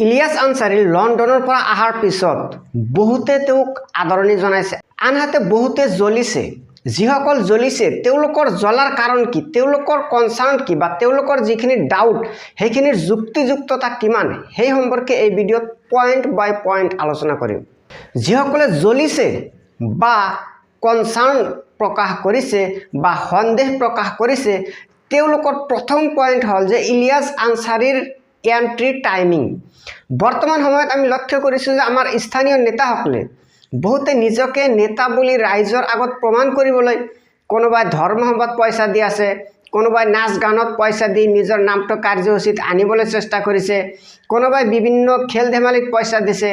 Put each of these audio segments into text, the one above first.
ইলিয়াছ আনচাৰী লণ্ডনৰ পৰা অহাৰ পিছত বহুতে তেওঁক আদৰণি জনাইছে, আনহাতে বহুতে জ্বলিছে। যিসকল জ্বলিছে, তেওঁলোকৰ জ্বলাৰ কাৰণ কি, তেওঁলোকৰ কনচাৰ্ণ কি বা তেওঁলোকৰ যিখিনি ডাউট, সেইখিনিৰ যুক্তিযুক্ততা কিমান, সেই সম্পৰ্কে এই ভিডিঅ'ত পইণ্ট বাই পইণ্ট আলোচনা কৰিম। যিসকলে জ্বলিছে বা কনচাৰ্ণ প্ৰকাশ কৰিছে বা সন্দেহ প্ৰকাশ কৰিছে, তেওঁলোকৰ প্ৰথম পইণ্ট হ'ল যে ইলিয়াছ আনচাৰীৰ এণ্ট্ৰি টাইমিং। বৰ্তমান সময়ত আমি লক্ষ্য কৰিছোঁ যে আমাৰ স্থানীয় নেতাসকলে বহুতে নিজকে নেতা বুলি ৰাইজৰ আগত প্ৰমাণ কৰিবলৈ কোনোবাই ধৰ্মসভাত পইচা দি আছে, কোনোবাই নাচ গানত পইচা দি নিজৰ নামটো কাৰ্যসূচীত আনিবলৈ চেষ্টা কৰিছে, কোনোবাই বিভিন্ন খেল ধেমালিত পইচা দিছে,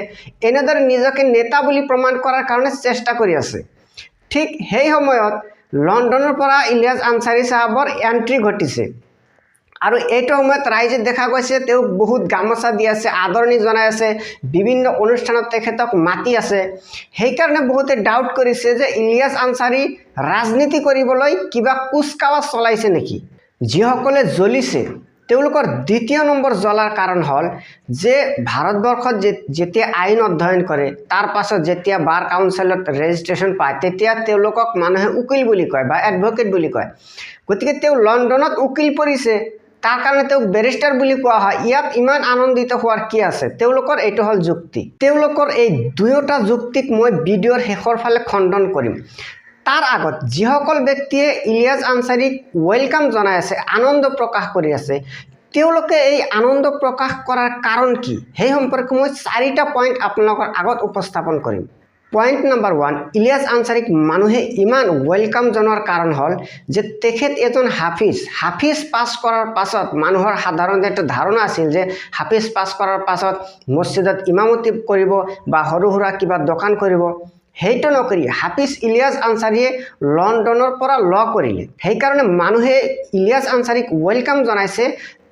এনেদৰে নিজকে নেতা বুলি প্ৰমাণ কৰাৰ কাৰণে চেষ্টা কৰি আছে। ঠিক সেই সময়ত লণ্ডনৰ পৰা ইলিয়াছ আনচাৰী চাহাবৰ এণ্ট্ৰি ঘটিছে আৰু এইটো সময়ত ৰাইজে দেখা গৈছে তেওঁক বহুত গামোচা দি আছে, আদৰণি জনাই আছে, বিভিন্ন অনুষ্ঠানত তেখেতক মাতি আছে। সেইকাৰণে বহুতে ডাউট কৰিছে যে ইলিয়াছ আনচাৰী ৰাজনীতি কৰিবলৈ কিবা কুচকাৱাজ চলাইছে নেকি। যিসকলে জ্বলিছে, তেওঁলোকৰ দ্বিতীয় নম্বৰ জ্বলাৰ কাৰণ হ'ল যে ভাৰতবৰ্ষত যেতিয়া আইন অধ্যয়ন কৰে, তাৰ পাছত যেতিয়া বাৰ কাউন্সিলত ৰেজিষ্ট্ৰেশ্যন পায়, তেতিয়া তেওঁলোকক মানুহে উকিল বুলি কয় বা এডভকেট বুলি কয়। গতিকে তেওঁ লণ্ডনত উকিল পঢ়িছে, তাৰ কাৰণে তেওঁক বেৰিষ্টাৰ বুলি কোৱা হয়। ইয়াত ইমান আনন্দিত হোৱাৰ কি আছে? তেওঁলোকৰ এইটো হ'ল যুক্তি। তেওঁলোকৰ এই দুয়োটা যুক্তিক মই ভিডিঅ'ৰ শেষৰ ফালে খণ্ডন কৰিম। তাৰ আগত যিসকল ব্যক্তিয়ে ইলিয়াছ আনচাৰীক welcome জনাই আছে, আনন্দ প্ৰকাশ কৰি আছে, তেওঁলোকে এই আনন্দ প্ৰকাশ কৰাৰ কাৰণ কি, সেই সম্পৰ্কে মই চাৰিটা পইণ্ট আপোনালোকৰ আগত উপস্থাপন কৰিম। পইণ্ট নম্বৰ 1, ইলিয়াছ আনচাৰীক মানুহে ইমান welcome জনোৱাৰ কাৰণ হ'ল যে তেখেত এজন হাফিজ। হাফিজ পাছ কৰাৰ পাছত মানুহৰ সাধাৰণতে এটা ধাৰণা আছিল যে হাফিজ পাছ কৰাৰ পাছত মছজিদত ইমামতি কৰিব বা সৰু সুৰা কিবা দোকান কৰিব। সেইটো নকৰি হাফিজ ইলিয়াছ আনচাৰীয়ে লণ্ডনৰ পৰা ল কৰিলে। সেইকাৰণে মানুহে ইলিয়াছ আনচাৰীক welcome জনাইছে।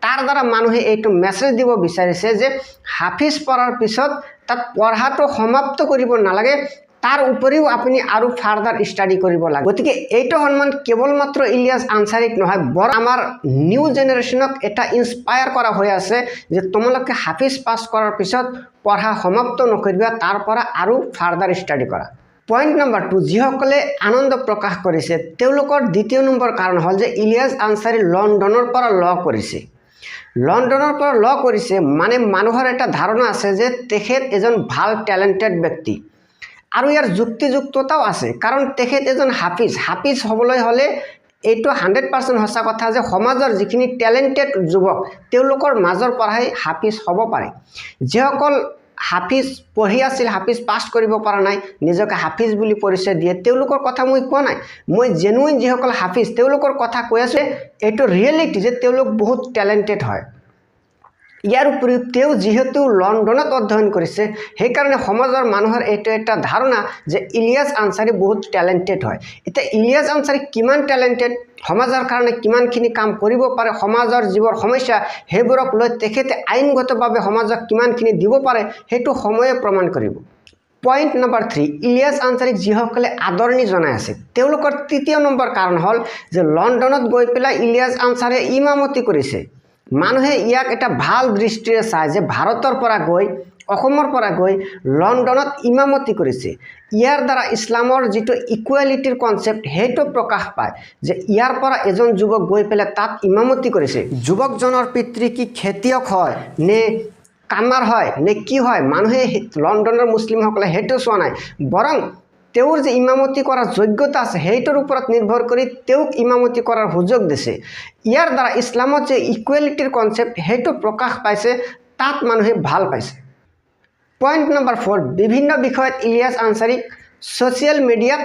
তাৰ দ্বাৰা মানুহে এইটো মেছেজ দিব বিচাৰিছে যে হাফিজ পঢ়াৰ পিছত তাত পঢ়াটো সমাপ্ত কৰিব নালাগে, তাৰ উপৰিও আপুনি আৰু ফাৰ্ডাৰ ষ্টাডি কৰিব লাগে। গতিকে এইটো সন্মান কেৱল মাত্ৰ ইলিয়াছ আনচাৰীক নহয়, বৰ আমাৰ নিউ জেনেৰেশ্যনক এটা ইনস্পায়াৰ কৰা হৈ আছে যে তোমালোকে হাফিজ পাছ কৰাৰ পিছত পঢ়া সমাপ্ত নকৰিবা, তাৰ পৰা আৰু ফাৰ্ডাৰ ষ্টাডি কৰা। পইণ্ট নম্বৰ 2, যিসকলে আনন্দ প্ৰকাশ কৰিছে, তেওঁলোকৰ দ্বিতীয় নম্বৰ কাৰণ হ'ল যে ইলিয়াছ আনচাৰী লণ্ডনৰ পৰা ল কৰিছে। লণ্ডনৰ পৰা ল কৰিছে মানে মানুহৰ এটা ধাৰণা আছে যে তেখেত এজন ভাল টেলেণ্টেড ব্যক্তি আৰু ইয়াৰ যুক্তিযুক্ততাও আছে, কাৰণ তেখেত এজন হাফিজ। হাফিজ হ'বলৈ হ'লে এইটো 100% সঁচা কথা যে সমাজৰ যিখিনি টেলেণ্টেড যুৱক, তেওঁলোকৰ মাজৰ পৰাই হাফিজ হ'ব পাৰে। যিসকল হাফিজ পঢ়ি আছিল, হাফিজ পাছ কৰিব পৰা নাই, নিজকে হাফিজ বুলি পৰিচয় দিয়ে, তেওঁলোকৰ কথা মই কোৱা নাই। মই জেনুইন যিসকল হাফিজ, তেওঁলোকৰ কথা কৈ আছোঁ। এইটো ৰিয়েলিটি যে তেওঁলোক বহুত টেলেণ্টেড হয়। ইয়াৰ উপৰিও তেওঁ যিহেতু লণ্ডনত অধ্যয়ন কৰিছে, সেইকাৰণে সমাজৰ মানুহৰ এইটো এটা ধাৰণা যে ইলিয়াছ আনচাৰী বহুত টেলেণ্টেড হয়। এতিয়া ইলিয়াছ আনচাৰী কিমান টেলেণ্টেড, সমাজৰ কাৰণে কিমানখিনি কাম কৰিব পাৰে, সমাজৰ যিবোৰ সমস্যা সেইবোৰক লৈ তেখেতে আইনগতভাৱে সমাজক কিমানখিনি দিব পাৰে, সেইটো সময়ে প্ৰমাণ কৰিব। পইণ্ট নম্বৰ 3, ইলিয়াছ আনচাৰীক যিসকলে আদৰণি জনাই আছে, তেওঁলোকৰ তৃতীয় নম্বৰ কাৰণ হ'ল যে লণ্ডনত গৈ পেলাই ইলিয়াছ আনচাৰে ইমামতি কৰিছে। মানুহে ইয়াক এটা ভাল দৃষ্টিৰে চায় যে ভাৰতৰ পৰা গৈ, অসমৰ পৰা গৈ লণ্ডনত ইমামতি কৰিছে। ইয়াৰ দ্বাৰা ইছলামৰ যিটো ইকুৱেলিটিৰ কনচেপ্ট, সেইটো প্ৰকাশ পায় যে ইয়াৰ পৰা এজন যুৱক গৈ পেলাই তাত ইমামতি কৰিছে। যুৱকজনৰ পিতৃ কি খেতিয়ক হয় নে কামাৰ হয় নে কি হয়, মানুহে লণ্ডনৰ মুছলিমসকলে সেইটো চোৱা নাই, বৰং তেওঁৰ যে ইমামতি কৰাৰ যোগ্যতা আছে, সেইটোৰ ওপৰত নিৰ্ভৰ কৰি তেওঁক ইমামতি কৰাৰ সুযোগ দিছে। ইয়াৰ দ্বাৰা ইছলামত যে ইকুৱেলিটিৰ কনচেপ্ট, সেইটো প্ৰকাশ পাইছে, তাত মানুহে ভাল পাইছে। পইণ্ট নম্বৰ 4, বিভিন্ন বিষয়ত ইলিয়াছ আনচাৰীক ছ'চিয়েল মিডিয়াত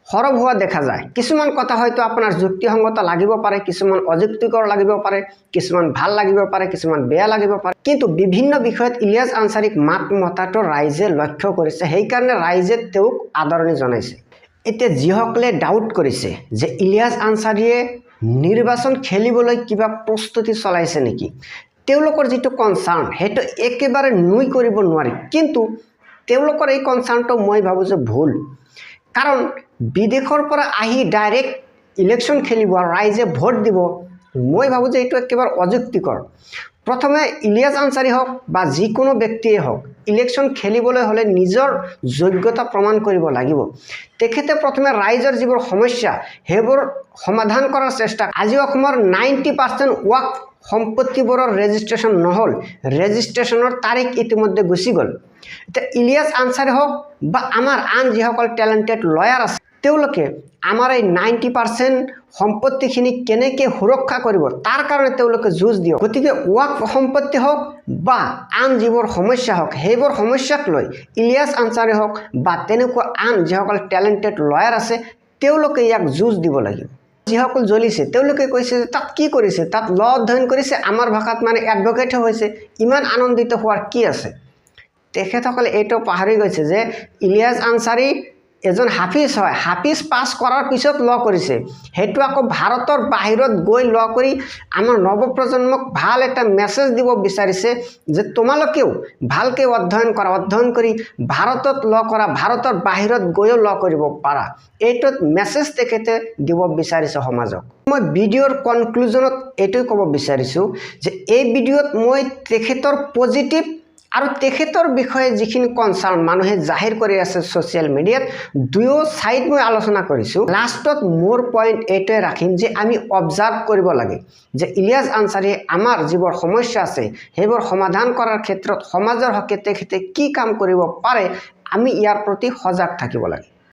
সৰব হোৱা দেখা যায়। কিছুমান কথা হয়তো আপোনাৰ যুক্তিসংগত লাগিব পাৰে, কিছুমান অযুক্তিকৰ লাগিব পাৰে, কিছুমান ভাল লাগিব পাৰে, কিছুমান বেয়া লাগিব পাৰে, কিন্তু বিভিন্ন বিষয়ত ইলিয়াছ আনচাৰীক মাত মতাটো ৰাইজে লক্ষ্য কৰিছে। সেইকাৰণে ৰাইজে তেওঁক আদৰণি জনাইছে। এতিয়া যিসকলে ডাউট কৰিছে যে ইলিয়াছ আনচাৰীয়ে নিৰ্বাচন খেলিবলৈ কিবা প্ৰস্তুতি চলাইছে নেকি, তেওঁলোকৰ যিটো কনচাৰ্ণ, সেইটো একেবাৰে নুই কৰিব নোৱাৰি। কিন্তু তেওঁলোকৰ এই কনচাৰ্ণটো মই ভাবোঁ যে ভুল, কাৰণ বিদেশৰ পৰা আহি ডাইৰেক্ট ইলেকশ্যন খেলিব আৰু ৰাইজে ভোট দিব, মই ভাবোঁ যে এইটো একেবাৰে অযুক্তিকৰ। প্ৰথমে ইলিয়াছ আনচাৰী হওক বা যিকোনো ব্যক্তিয়ে হওক, ইলেকশ্যন খেলিবলৈ হ'লে নিজৰ যোগ্যতা প্ৰমাণ কৰিব লাগিব। তেখেতে প্ৰথমে ৰাইজৰ যিবোৰ সমস্যা, সেইবোৰ সমাধান কৰাৰ চেষ্টা। আজি অসমৰ 90% ৱাকফ সম্পত্তিবোৰৰ ৰেজিষ্ট্ৰেশ্যন নহ'ল, ৰেজিষ্ট্ৰেশ্যনৰ তাৰিখ ইতিমধ্যে গুচি গ'ল। এতিয়া ইলিয়াছ আনচাৰী হওক বা আমাৰ আন যিসকল টেলেণ্টেড লয়াৰ আছে, তেওঁলোকে আমাৰ এই 90% সম্পত্তিখিনি কেনেকৈ সুৰক্ষা কৰিব, তাৰ কাৰণে তেওঁলোকে যুঁজ দিয়ক। গতিকে ৱাকফ সম্পত্তি হওক বা আন যিবোৰ সমস্যা হওক, সেইবোৰ সমস্যাক লৈ ইলিয়াছ আনচাৰী হওক বা তেনেকুৱা আন যিসকল টেলেণ্টেড লয়াৰ আছে, তেওঁলোকে ইয়াক যুঁজ দিব লাগিব। যিসকল জ্বলিছে, তেওঁলোকে কৈছে যে তাত কি কৰিছে? তাত ল অধ্যয়ন কৰিছে, আমাৰ ভাষাত মানে এডভকেটহে হৈছে, ইমান আনন্দিত হোৱাৰ কি আছে? তেখেতসকলে এইটো পাহৰি গৈছে যে ইলিয়াছ আনচাৰী এজন হাফিজ হয়। হাফিজ পাছ কৰাৰ পিছত ল কৰিছে। সেইটো আকৌ ভাৰতৰ বাহিৰত গৈ ল কৰি আমাৰ নৱপ্ৰজন্মক ভাল এটা মেছেজ দিব বিচাৰিছে যে তোমালোকেও ভালকৈ অধ্যয়ন কৰা, অধ্যয়ন কৰি ভাৰতত ল কৰা, ভাৰতৰ বাহিৰত গৈও ল কৰিব পাৰা। এইটোত মেছেজ তেখেতে দিব বিচাৰিছে সমাজক। মই ভিডিঅ'ৰ কনক্লুজনত এইটোৱে ক'ব বিচাৰিছোঁ যে এই ভিডিঅ'ত মই তেখেতৰ পজিটিভ আৰু তেখেতৰ বিষয়ে যিখিনি কনচাৰ্ণ মানুহে জাহিৰ কৰি আছে ছ'চিয়েল মিডিয়াত, দুয়ো ছাইড মই আলোচনা কৰিছোঁ। লাষ্টত মোৰ পইণ্ট এইটোৱে ৰাখিম যে আমি অবজাৰ্ভ কৰিব লাগে যে ইলিয়াছ আনচাৰীয়ে আমাৰ যিবোৰ সমস্যা আছে, সেইবোৰ সমাধান কৰাৰ ক্ষেত্ৰত সমাজৰ হকে তেখেতে কি কাম কৰিব পাৰে। আমি ইয়াৰ প্ৰতি সজাগ থাকিব লাগে।